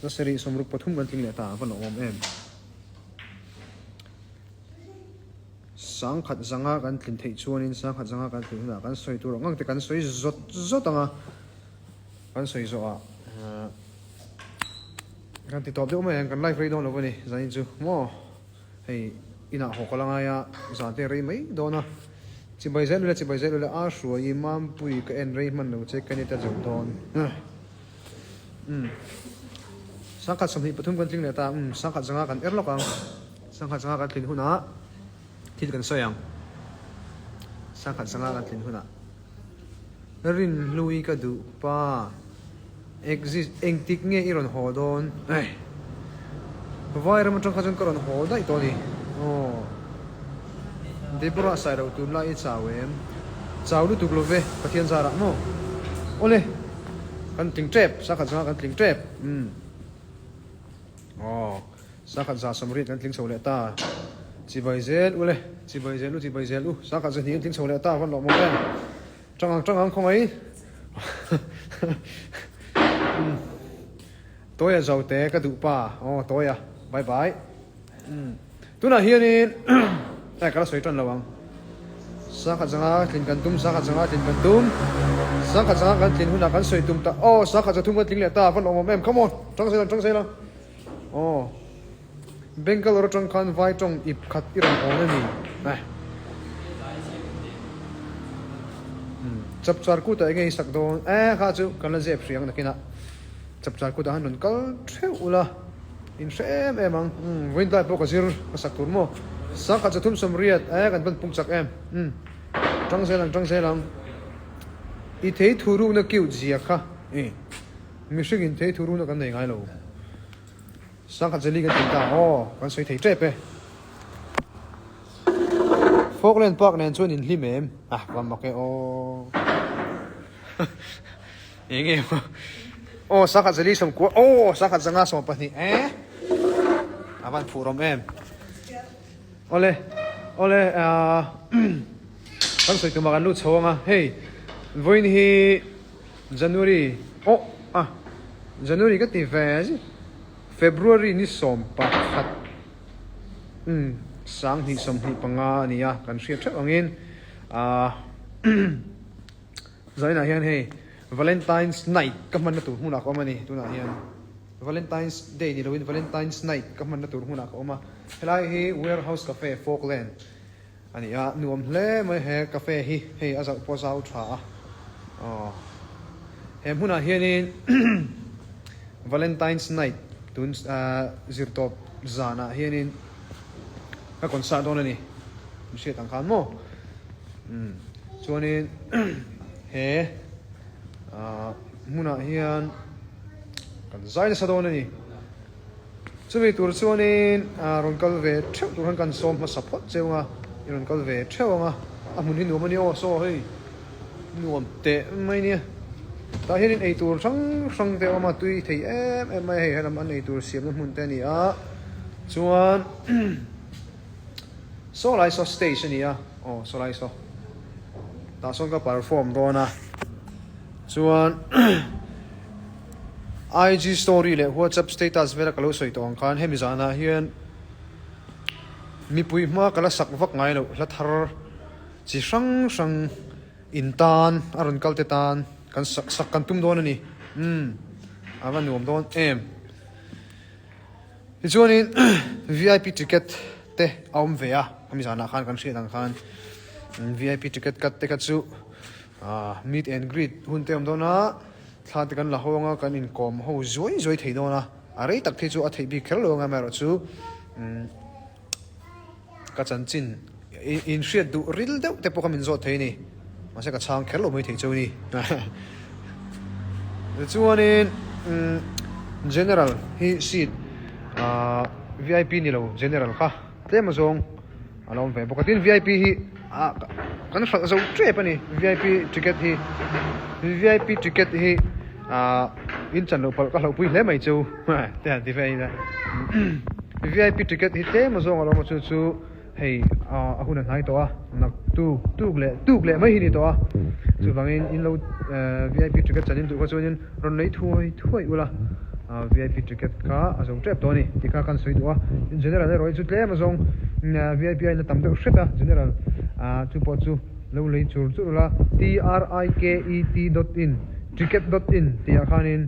Zasarih 63 kan tling leh ta, a va lawmawm em. Sangkhat zanga kan tlin theih chuanin sangkhat zanga kan tlin hunah kan sawi tur ang ang te kan sawi zawt zawt ang a, kan sawi zawhah kan ti tawp deuh mai ang, kan live rei dawn lo a ni zanin chu maw. Hei inah haw ka la ngai a, zan te rei mai dawn a, chibai zel ula chibai zel ula a hruai i Mampui ka en rei hman lo che ka ni ta zo dawn. Umm Sangkhat 23 kan tling leh ta, umm sangkhat zanga kan er lawk ang, sangkhat zanga kan tlin hunah thil kan sawi ang, sangkhat zanga kan tlin hunah. Rinhlui ka duh pa. Exist engtik nge i rawn haw dawn? Aih. Vai ram atang kha chuan ka rawn haw daih tawh a ni. Aw. Deborah Sailo tunlai i chau em? Chau lutuk lo ve, Pathian zarah maw? Awle. Kan tling tep, sakhat zanga kan tling tep. Umm. Aw. Sakhat 180 kan tling chho leh ta. Chibai zel u le, chibai zel u, chibai zel u. Sakhat 200 kan tling chho leh ta, van lawh maw em? Tang ang tang ang khawngaih. Tawia Zote ka duh pa. Aw Tawia. Bye bye. Tunah hianin eh ka la sawi tan lo ang. Sangkhat zanga tlin kan tum, sangkhat zanga tlin kan tum. Sangkhat zanga kan tlin hunah kan sawi tum ta. Aw sangkhat 300 kan tling leh ta, van lawmawm em. Come on. Tang zel ang, tang zel ang. Aw. Bangalore atang khan vai tawng ip khat i rawn hawn a ni. Eh. Chapchar kutah enge i sak dawn? Eh kha chu kan la zep hriang nakinah chapchar kutah han rawn kal theuh ula in hre em em ang. Umm vawiin tlai pawh ka zir ka sak tur maw? Sangkhat 380 eh kan van pung chak em. Umm tang zel ang tang zel ang. I thei thu rukna cute zia kha. Eh. Mihring in thei thu rukna kan nei ngai lo. Sangkhat zali kan tih ta aw, kan sawi thei tep e. Falkland Park nen chuan in hlim em? Ah, va mak e aw. Eng nge maw? Aw, sangkhat zali 90, aw, sangkhat 520 e. A van phuh rawm em. Awle, awle, ah, kan sawi tumah kan lut chho ang a, hei, vawiin hi January oh ah January ka ti ve a February ni 11 umm 2025 a ni a kan hriat theuh angin ah zainah hian hei Valentine's night ka hmanna tur hmunah ka awm a ni tunah hian Valentine's day ni loin Valentine's night ka hmanna tur hmunah ka awm a helai hi Warehouse Cafe Falkland A ni a, nuam hle mai he cafe hi, hei a zauh pawh zau tha a, aw he hmunah hianin Valentine's night tun zirtawp zanah hianin ka concert dawn a ni, min hriat ang khan maw umm chuanin he hmunah hian kan zai nasa dawn a ni. Chumi tur chuanin rawn kal ve theuh tur khan kan sawm hmasa phawt cheu ang a, i rawn kal ve theuh ang a, a hmun hi nuam a ni aw, saw hei nuam teh mai nia. Tah hianin eitur hrang hrang te a awm a, tui thei em em mai a hei helam an eitur siamna hmun te a ni a, chuan saw lai saw stage a ni a, aw saw lai saw tah sawn ka perform dawn a, chuan. IG story leh WhatsApp status vela ka lo sawi tawh ang khan hemi zanah hian mipui hma ka la sak vak ngai loh hla thar chi hrang hrang in tan a rawn kal te tan kan sak sak kan tum dawn a ni umm a va nuam dawn em tichuanin vip ticket te a awm ve a hemi zanah khan kan hriat ang khan vip ticket cut te kha chu ah meet and greet hun te a awm dawn a. Thla te kan la ho anga kan inkawm ho zuai zuai thei dawn a, a rei tak phei chu a theih bik kher lo anga amaherawhchu umm ka chanchin inhriat duh ril deuh te pawh kha min zawt thei a ni, mahse ka chhang kher lo mai thei cheu a ni. Tichuanin umm general hi seat ah vip ni lo general kha tlem azawng a lo awm ve bawk a tin vip hi ah kan hralh zo tep a ni vip ticket hi vip ticket hi ah in chan loh palh ka hlauhpui hle mai chu te han ti ve ila vip ticket hi tlem a zawng a lo awm a chu chu hei ah a hun a hnai tawh a nak tuk tuk leh tuk leh mai hi ni tawh a. Chuvangin in lo vip ticket chan in duh kha chuanin rawn lei thuai thuai ula, vip ticket kha a zo tep tawh a ni tih kha kan sawi duh a. General erawh hi chu tlem azawng vip a in a tam deuh hret a, general chu pawh chu lo lei chur chur ula, triket dot in, ticket dot in tih ah khanin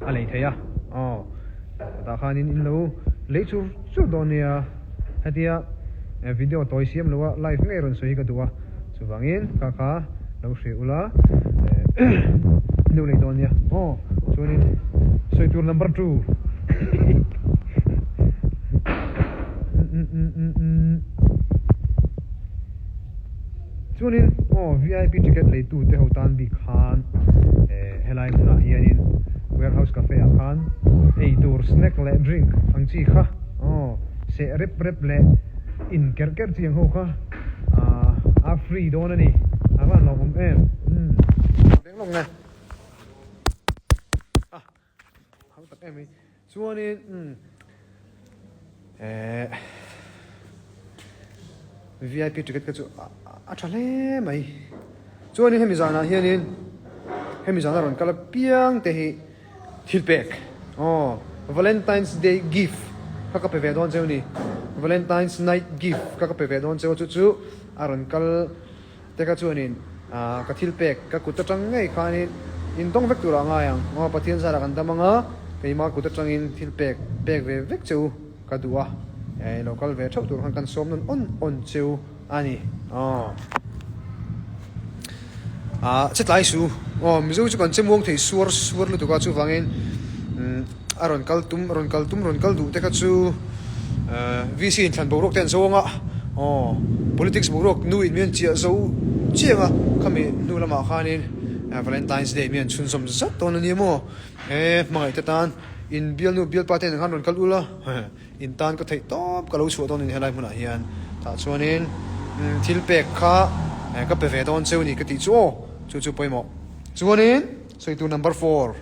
a lei thei a, aw tah khanin in lo lei chur chur dawn nia. Hetia video tawi siam lo a live ngei rawn sawi hi ka duh a, chuvangin kha kha lo hria ula nu lei dawn nia aw chuanin sawi tur number two chuanin aw vip ticket lei tu te ho tan bik khan helai hmunah hianin warehouse cafe ah khan eitur snack leh drink ang chi kha. Aw, seh rep rep leh in kerh kerh chiang ho kha a free dawn a ni. A van hlauhawm em. Umm. Beng lawk nge. A hau tak em mai. Chuanin umm eh VIP ticket kha chu a tha hle mai. Chuanin hemi zanah hianin hemi zana rawn kal apiang te hi Thil pek aw Valentine's Day gift kha ka pe ve dawn cheu ni. Valentine's night gift kha ka pe ve dawn cheu a chu chu a rawn kal te kha chuanin ka thil pek ka kut atang ngei khanin in dawng vek turah a ngai ang. Aw Pathian zarah kan dam anga keima kut atangin thil pek pek ve vek cheu ka duh a, lo kal ve theuh tur khan kan sawm nawn awn awn cheu. A ni aw. Ah che tlai su aw Mizo chu kan che muang thei suar suar lutuk a chuvangin umm a rawn kal tum rawn kal tum rawn kal duh te kha chu eh VC in thlan boruak te an zo anga aw politics boruak nu in mi an chiah zo chiang a khami hnu lamah khanin Valentine's Day mi an chhunzawm zat dawn a ni maw he hmangaih te tan in bialnu bialpa te nen khan rawn kal ula. In tan ka theih tawp ka lo chhuah dawn a ni helai hmunah hian. Tah chuanin thil pek kha ka pe ve dawn cheu a ni ka tih chu aw, chu chu pawimawh. Chuanin sawi tur number four.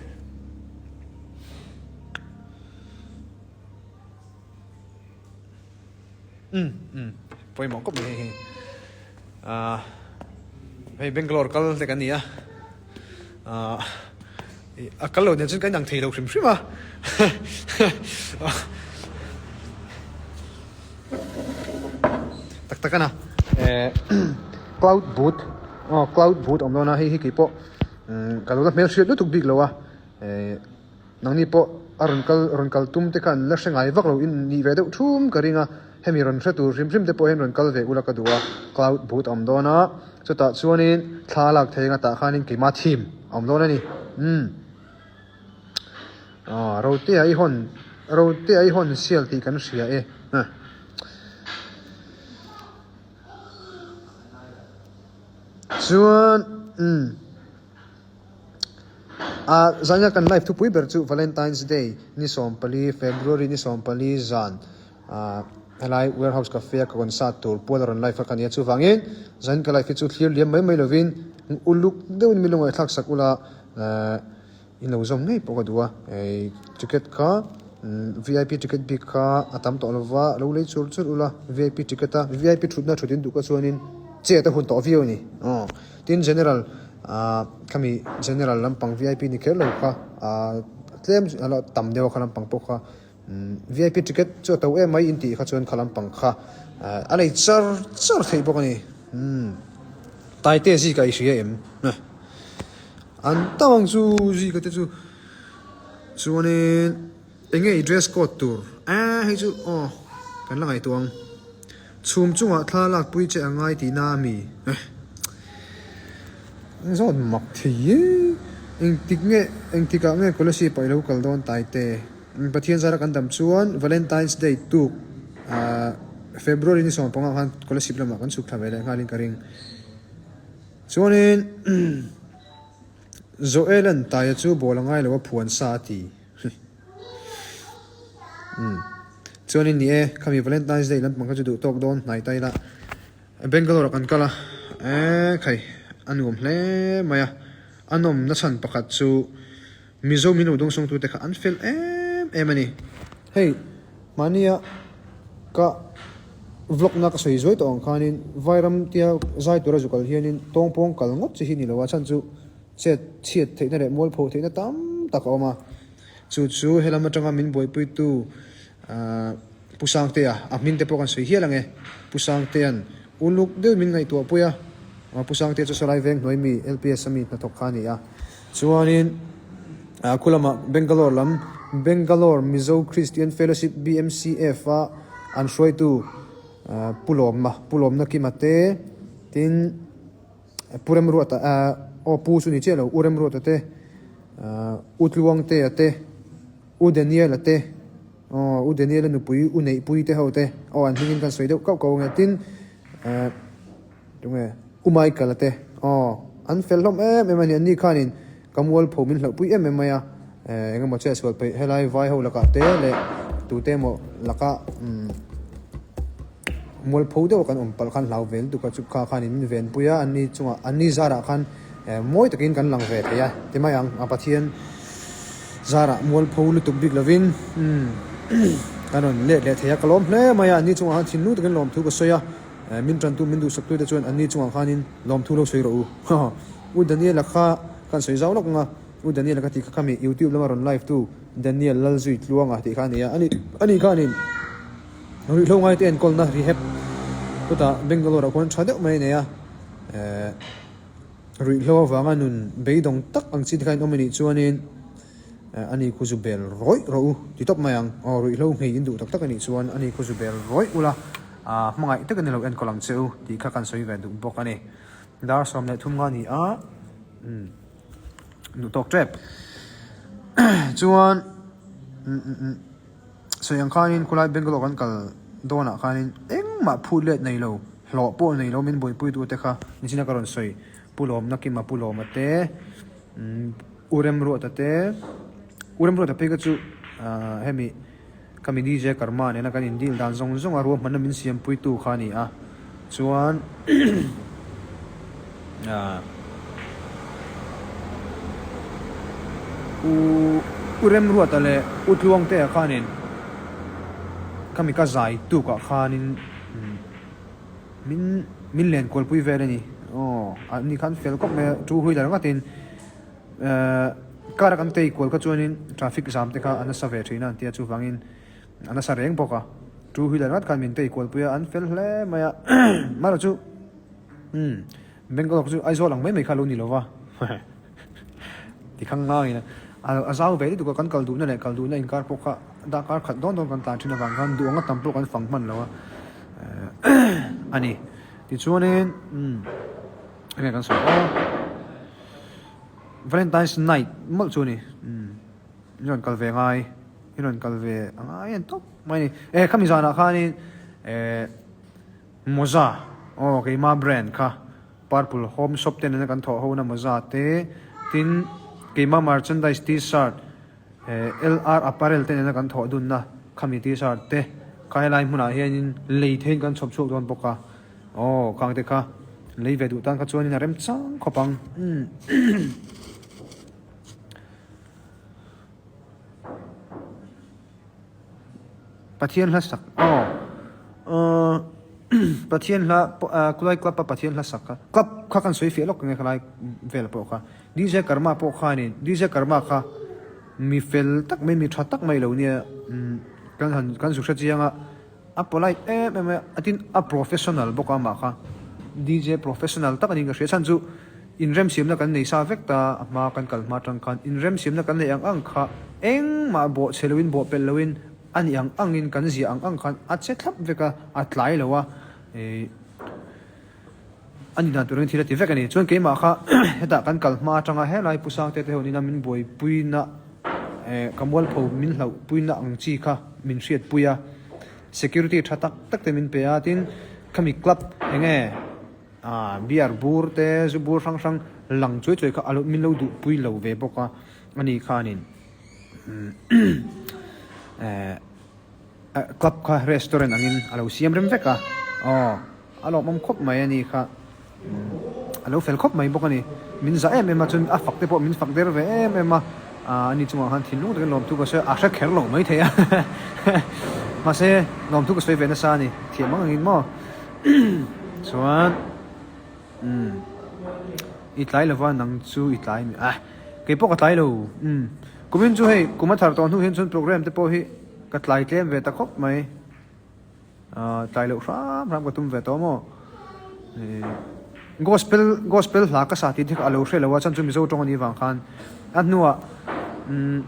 Umm umm pawimawh khawp mai hei hi. Ahh hei Bangalore kal te kan ni a. Ahh a kal lo nen chuan ka inang thei lo hrim hrim a. Tak tak a na. Eh cloud boot aw cloud boot awm dawn a hei hi keipawh ka lo la hmelhriat lutuk bik lo a. Eh nangni pawh a rawn kal rawn kal tum te kha an la hre ngai vak lo in nih ve deuh thum ka ring a. Hemi rawn hre tur hrim hrim te pawh hian rawn kal ve ula ka duh a, cloud boot a awm dawn a, chutah chuanin thla lak thei anga tah khanin keimah thim a awm dawn a ni. Umm. Aw, Rotea i hawn, Rotea i hawn sial tih kan hria e. Huh. Chuan, umm. Ah, zaina kan live thupui ber chu Valentine's Day ni 14, February ni 14 zan ah helai Warehouse Cafe a ka concert tur pual a rawn live kha ka nia. Chuvangin zain ka live hi chu thlir liam mai mai lovin uluk deuhin mi lungaih thlak sak ula eh in lo zawm ngei pawh ka duh a. Hei ticket kha vip ticket bik kha a tam tawh lova lo lei chur chur ula vip ticket a vip thutna thut in duh kha chuanin chet a hun tawh viau a ni. Aw. Tin General ah khami General lampang vip ni kher lo kha ah tlem a la tam deuh a kha lampang pawh kha vip ticket chu a to em mai in tih kha chuan kha lampang kha a lei char char theih bawk a ni umm Taite zika i hria em an tam ang chu zika te chu chuanin enge i dress code tur eh hei chu aw kan la ngaihtuah ang. Chhum chungah thla lakpui che a ngai tihna a mi? Eng zawt mak thei e. Engtik nge, engtikah nge Kolasib ah i lo kal dawn Taite? Pathian zara kan dam chuan Valentine's Day tuk ah February ni 15 khan Kolasib lamah kan chhuk thla ve leh nghalin ka ring. Chuanin Joel-a'n Taia chu ball a ngai lo a phuan sa a ti. Umm. Chuanin ni e, khami Valentine's Day lampang kha chu duh tawk dawn hnai ta ila. Bangalore ah kan kal a, eeh khai a nuam hle mai a. A nawmna chhan pakhat chu Mizo min lo dawngsawngtute kha an fel em em a ni. Hei, mahnia ka. vlog na ka sawi zuai tawh ang khanin Vairam tia zai tura zu kal hianin tawngpawng kal ngawt chi hi ni lo a chhan chu chet chhiat theihna leh mualpho theihna tam tak a awm a. Chu chu helam atanga min buaipuitu ahh Pu Sangtea a hming te pawh kan sawi hial ang e. Pu Sangtea'n uluk deuh min ngaihtuah pui a, Pu Sangtea chu Sarai Veng hnuai mi LPS a mi hnathawk kha a ni a. Chuanin ah khu lamah Bangalore lam Bangalore Mizo Christian Fellowship BMCF a an hruaitu ah Pu Lawmna Pu Lawmna Kima te tin Pu Remruata ah aw Pu chu ni chiah lo U Remruata te ah U Tluangtea te U Daniela te aw U Daniela nupui U Neihpui te ho te aw an hmingin kan sawi deuh kauh kauh ang e tin eh Tunge? U Michael a te. Aw, an fel hlawm em em a ni. Anni khanin ka mualpho min hlauhpui em em mai a. Eh, eng emaw chet sual peih helai vai ho lakah te leh tute emaw lakah umm mualpho deuh a kan awm palh khan hlau ve lutuk a. Chu kha khanin min venpui a, anni chungah anni zarah khan eh mawi takin kan lang ve thei a ti mai ang. A Pathian zarah mualpho lutuk bik lovin umm kan rawn let leh thei a. Ka lawm hle mai a, anni chungah khan thinlung takin lawmthu ka sawi a. Min tantu min duhsaktute chuan anni chungah khanin lawmthu lo sawi rawh u. U Daniela kha kan sawi zau lawk ang a, U Daniela ka tih kha khami YouTube lama rawn live tu Daniel Lalzui Tluanga tih kha a ni a, ani ani khanin ruihhlo ngaite enkawlna rehab chutah Bangalore ah khuan tha deuh mai a nei a, ruihhlo avanga nun beidawng tak ang chi te kha in awm a nih chuanin Ani khu zu bel rawih rawh u ti tawp mai ang. Aw ruihhlo nghei in duh tak tak anih chuan ani khu zu bel rawih ula hmangaih tak ani lo enkawl ang che u tih kha kan sawi ve duh bawk a ni. Dar 13 nga ni a umm duh tawk tep chuan umm umm umm sawi ang khanin khulai Bangalore kan kal dawnah khanin engmah phut let nei lo hlawh pawh nei lo min buaipui tu te kha nichina ka rawn sawi Pu Lawmna Kima Pu Lawma te umm U Remruata te, U Remruata phei kha chu hemi ka mi DJ Karma nena kan in deal dan zawng zawng a ruahmanna min siampuitu kha a ni a, chuan U U Remruata leh U Tluangtea khanin ka mi ka zai tukah khanin Min min len kualpui vel a ni. Aw, an ni khan fel khawp mai a, two wheeler ngatin eh car a kan tei kual kha chuanin traffic jam te kha a nasa ve thin a an tia chuvangin a nasa reng bawk a, two wheeler ngat khan min tei kualpui a, an fel hle mai a amaherawhchu chu umm Bangalore kha chu Aizawl ang mai mai kha a lo ni lo va. Ti khang ngangin a zau ve lutuk a, kan kal duhna leh kal duhna inkar pawh kha darkar khat dawn dawn kan tlan thin avang khan duh anga tam pawh kan fang hman lo a a ni. Tichuanin umm enge kan sawi aw Valentine's night mawlh chu a ni umm i rawn kal ve ngai i rawn kal ve a ngai en tawp mai a ni. Eh khami zanah khanin eh mawza aw keima brand kha. Purple Home Shop te nena kan thawh ho na mawza te, tin keimah merchandise t-shirt eh LR Apparel te nena kan thawh dunna khami t-shirt te kha helai hmunah hianin lei theiin kan chhawp chhuak dawn bawk a, aw khang te kha lei ve duh tan kha chuanin a rem chang khawp ang. Pathian hla sak aw aw Pathian hla Kulai club a Pathian hla sak kha club kha kan sawi fiah lawk nge khalai vel pawh kha DJ Karma pawh khanin DJ Karma kha mi fel tak mai mi tha tak mai lo nia kan han kan zu hre chiang a a polite em em a a tin a professional bawk a amah kha DJ professional tak a niin ka hria chhan chu Inremsiamna kan nei sa vek ta, a hma kan kal hma atang khan inremsiamna kan neih ang ang kha engmah bawh chhe loin bawh pelh loin a nih ang angin kan ziah ang ang khan a che thlap vek a, a tlai lo a, ih a nih dan turin thil a ti vek a ni. Chuan keimah kha hetah kan kal hma atanga helai Pu Sangte te ho nina min buaipuina eh ka mualpho min hlauhpuina ang chi kha min hriatpui a, security tha tak tak te min pe a, tin khami club enge Ah, beer bur te, zu bur hrang hrang lang chuai chuai kha a lo min lo duh pui lo ve bawk a, ani khanin eh club kha restaurant angin a lo siam rem vek a, aw a lawmawm khawp mai ani kha a lo fel khawp mai bawk a ni, min zah em em a chuan a fak te pawh min fak der ve em em a, ah ani chungah khan thinlung takin lawmthu ka sawi a, a hre kher lo maithei a. Mahse, lawmthu ka sawi ve nasa a ni. Thiam ang angin maw? Chuan, umm, i tlai lova nang chu i tlai mi? Ah, kei pawh ka tlai lo. Umm, kumin chu hei kum a thar tawh hnu hian chuan program te pawh hi ka tlai tlem ve ta khawp mai. Tlai loh hram hram ka tum ve tawh maw? Gospel gospel hla ka sa tih te kha a lo hre lo a, chuan chu Mizo tawng a nih vang khan a hnuah umm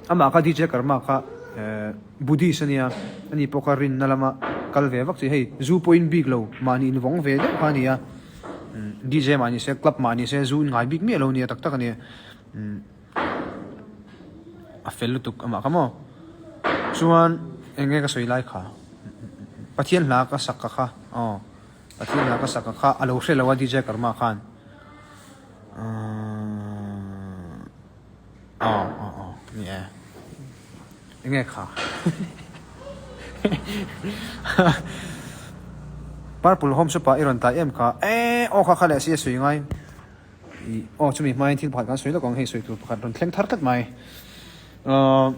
amah kha DJ Karma kha Buddhist a nia, ani pawh kha rinna lama kal ve vak chi hei zu pawhin bik lo mahni invawng ve deuh kha a ni a, DJ mah ni se club mah ni se zu in ngai bik miah lo a nia tak tak a ni. A fel lutuk amah kha maw? Chuan eng nge ka sawi lai kha? Pathian hla ka sak ka kha aw Pathian hla ka sak ka kha a lo hre lo a DJ Karma khan aw aw aw ni e eng nge kha Purple Home Shop ah i rawn tlai em kha e aw kha kha leh si a sawi ngai. Ih aw chumi hmain thil pakhat kan sawi lawk ang hei sawi tur pakhat rawn thleng thar tlat mai ahh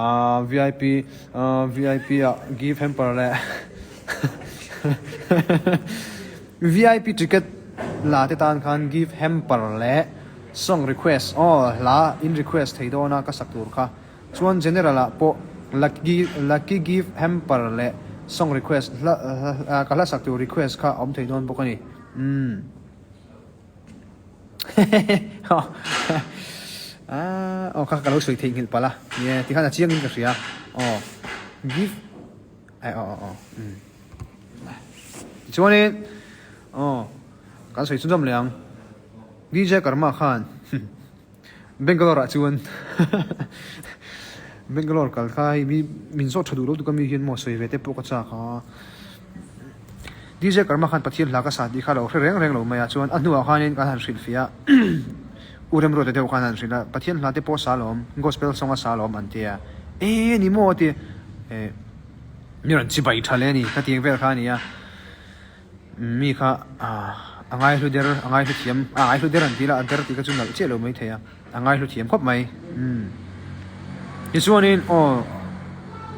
ahh vip ahh vip ah gift hamper leh vip ticket la te tan khan gift hamper leh song request aw hla in request thei dawn a ka sak tur kha chuan general ah pawh lucky lucky gift hamper leh song request hla ka hla sak tur request kha a awm thei dawn bawk a ni umm. Aw kha ka lo sawi theih nghilh palh a, nie tikhan a chiang in ka hria aw gift eh aw aw aw umm tichuanin aw kan sawi chhunzawm leh ang DJ Karma khan Bangalore ah chuan Bangalore kal kha hei mi min zawh tha duh lo tuk a mi hian maw sawi ve te pawh ka chak a DJ Karma khan Pathian hla ka sa tih kha a lo hre reng reng lo mai a chuan a hnuah khanin kan han hrilh fiah a U Remruata deuh khan an hrilh a Pathian hla te pawh sa lawm gospel song a sa lawm an ti a e ni maw a ti eh mi rawn chibai tha hle a ni khatiang vel kha a ni a. Mi kha a ngaihlu der a ngaihlu thiam a ngaihlu der an tih la a der tih kha chu nalh chiah lo maithei a a ngaihlu thiam khawp mai umm tichuanin aw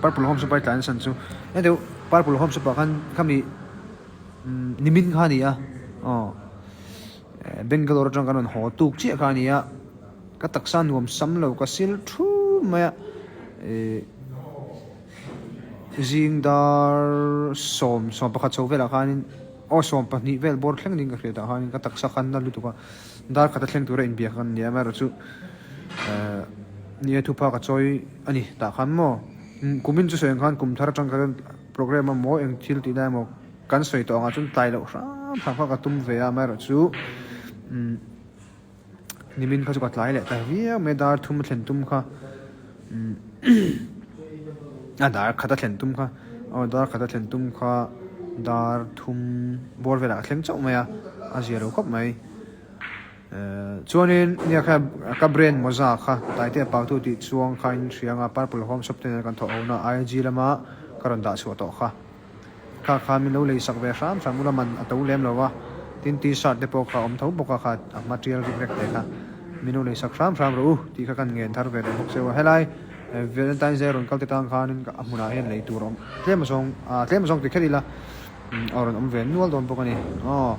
purple home super tlan san chu hei deuh purple home super khan khami umm nimin kha a ni a aw Bangalore atang kan rawn haw tuk chiah kha a ni a ka taksa nuam sam lo ka sil thum mai a ehh. Zing dar sawm 11 chho velah khanin aw 12 vel bawr thleng ding ka hriat ah khanin ka taksa khan na lutuk a, dar khat a thleng tura inbiak kan ni a amaherawh chu ehh ni a thupa ka chawi a ni tah khan maw kumin chu sawi ang khan kum thar atang khan programme a maw eng thil tih lai emaw kan sawi tawh ang ah chuan tlai loh hram hram kha ka tum ve a amaherawh chu umm. Nimin kha chu ka tlai leh ta viau mai a, dar thum a thlen tum kha a dar khat a thlen tum kha aw dar khat a thlen tum kha dar thum bawr velah a thleng chauh mai a, a zia lo khawp mai. Ehh chuanin nia kha ka brand mawza kha Taitea Pautu tih chuang kha in hria anga Purple Home Shop te nen kan thawh ho na IG lama ka rawn dah chhuah tawh kha. Kha kha min lo lei sak ve hram hram ula man a to lem lo a, tin t-shirt te pawh kha a awm tho bawk a kha a hma tial rik rek te kha min lo lei sak hram hram rawh u tih kha kan ngen thar ve leh bawk cheu a. Helai Valentine's Day rawn kal te tang khanin a hmunah hian lei tur a awm tlem azawng ah tlem azawng ti kher ila a rawn awm ve nual dawn bawk a ni. Aw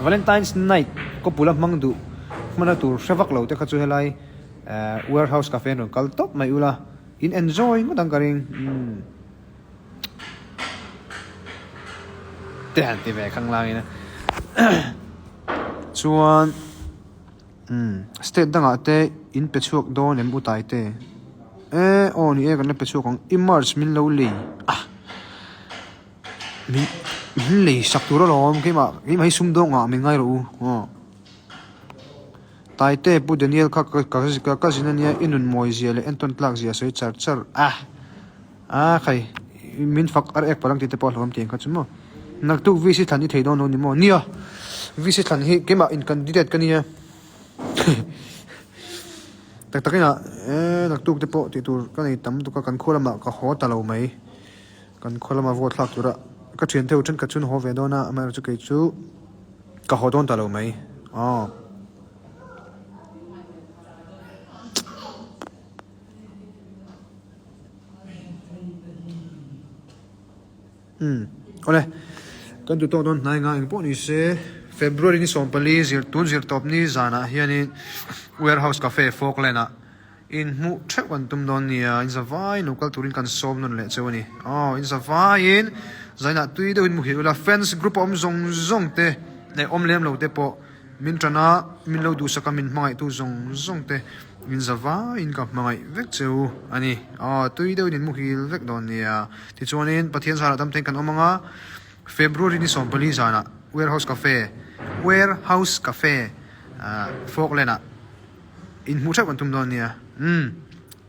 Valentine's Night kawpula hmang duh hmana tur hre vak lo te kha chu helai Warehouse Cafe an rawn kal tawp mai ula in enjoy ngawt ang ka ring umm. Te han ti ve khang lang ina chuan umm state dangah te in pe chhuak dawn em utai te e aw ni e kan la pe chhuak ang i merch min lo lei a min min lei sak tur alawm keimah keimah hi sumdawng ah min ngai rawh u aw. Taite Pu Daniel kha ka ka zin ania i nun mawi zia leh entawn tlak zia sawi char char a a khai min fak ar ek palang tih te pawh a hlawm tih ang kha chu maw naktuk VC thlan i thei dawn lo ni maw nia VC thlan hi keimah in candidate ka nia tak tak inah e naktuk te pawh tih tur ka nei tam tuk a kan khua lamah ka haw ta lo mai kan khua lama vote thlak tura ka thian theuh thenkhat chu an haw ve dawn a amaherawhchu kei chu. Ka haw dawn ta lo mai aw. Umm awle kan duh tawk dawn hnai nga engpawh ni se February ni 14 zir tun zir tawp ni zanah hianin Warehouse Cafe Falkland ah inhmuh theuh kan tum dawn nia in zavaiin lo kal turin kan sawm nawn leh cheu a ni aw in zavaiin zainah tui deuhin muhil ula fans group a awm zawng zawng te leh awm lem lo te pawh Min ṭan a, min lo duhsak a, min hmangaihtu zawng zawng te min za vaiin ka hmangaih vek che u a ni. Aw, tui deuhin in muhil vek dawn nia. Tichuanin Pathian zarah dam tein kan awm ang a, February ni 14 zanah Warehouse Cafe, Warehouse Cafe, Falkland ah inhmuh ṭheuh kan tum dawn nia. Umm,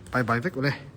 bye bye vek ule.